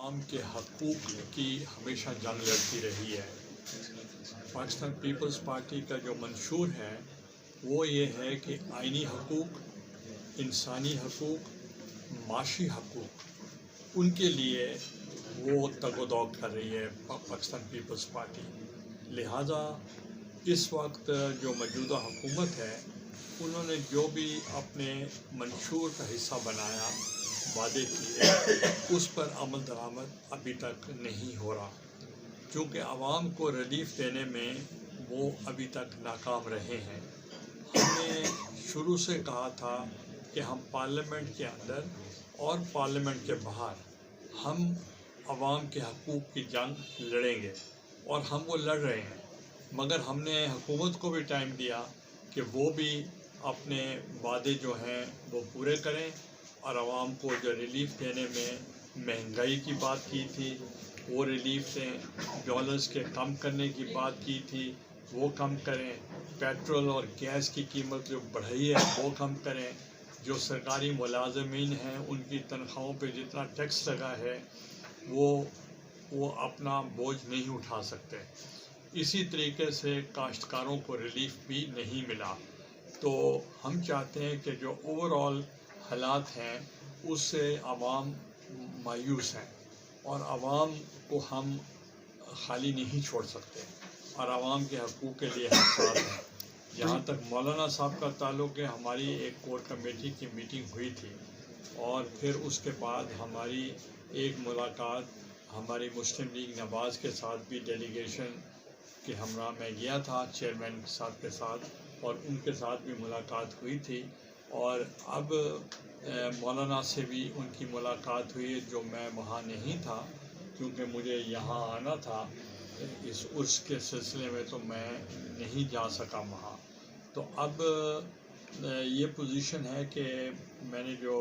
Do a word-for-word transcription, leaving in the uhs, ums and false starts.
عوام کے حقوق کی ہمیشہ جنگ لڑتی رہی ہے۔ پاکستان پیپلز پارٹی کا جو منشور ہے، وہ یہ ہے کہ آئینی حقوق، انسانی حقوق، معاشی حقوق، ان کے لیے وہ تگ و دو کر رہی ہے پا-، پاکستان پیپلز پارٹی۔ لہٰذا اس وقت جو موجودہ حکومت ہے، انہوں نے جو بھی اپنے منشور کا حصہ بنایا، وعدے کیے، اس پر عمل درآمد ابھی تک نہیں ہو رہا، چونکہ عوام کو ریلیف دینے میں وہ ابھی تک ناکام رہے ہیں۔ ہم نے شروع سے کہا تھا کہ ہم پارلیمنٹ کے اندر اور پارلیمنٹ کے باہر ہم عوام کے حقوق کی جنگ لڑیں گے، اور ہم وہ لڑ رہے ہیں، مگر ہم نے حکومت کو بھی ٹائم دیا کہ وہ بھی اپنے وعدے جو ہیں وہ پورے کریں، اور عوام کو جو ریلیف دینے میں مہنگائی کی بات کی تھی، وہ ریلیف دیں، ڈالرز کے کم کرنے کی بات کی تھی، وہ کم کریں، پیٹرول اور گیس کی قیمت جو بڑھائی ہے وہ کم کریں، جو سرکاری ملازمین ہیں ان کی تنخواہوں پہ جتنا ٹیکس لگا ہے وہ وہ اپنا بوجھ نہیں اٹھا سکتے۔ اسی طریقے سے کاشتکاروں کو ریلیف بھی نہیں ملا۔ تو ہم چاہتے ہیں کہ جو اوور آل حالات ہیں، اس سے عوام مایوس ہیں، اور عوام کو ہم خالی نہیں چھوڑ سکتے، اور عوام کے حقوق کے لیے ہم ساتھ ہیں۔ جہاں تک مولانا صاحب کا تعلق ہے، ہماری ایک کور کمیٹی کی میٹنگ ہوئی تھی، اور پھر اس کے بعد ہماری ایک ملاقات ہماری مسلم لیگ نواز کے ساتھ بھی، ڈیلیگیشن کے ہمراہ میں گیا تھا چیئرمین صاحب کے ساتھ، اور ان کے ساتھ بھی ملاقات ہوئی تھی۔ اور اب، اے، مولانا سے بھی ان کی ملاقات ہوئی ہے، جو میں وہاں نہیں تھا، کیونکہ مجھے یہاں آنا تھا اس عرس کے سلسلے میں، تو میں نہیں جا سکا وہاں۔ تو اب، اے، یہ پوزیشن ہے کہ میں نے جو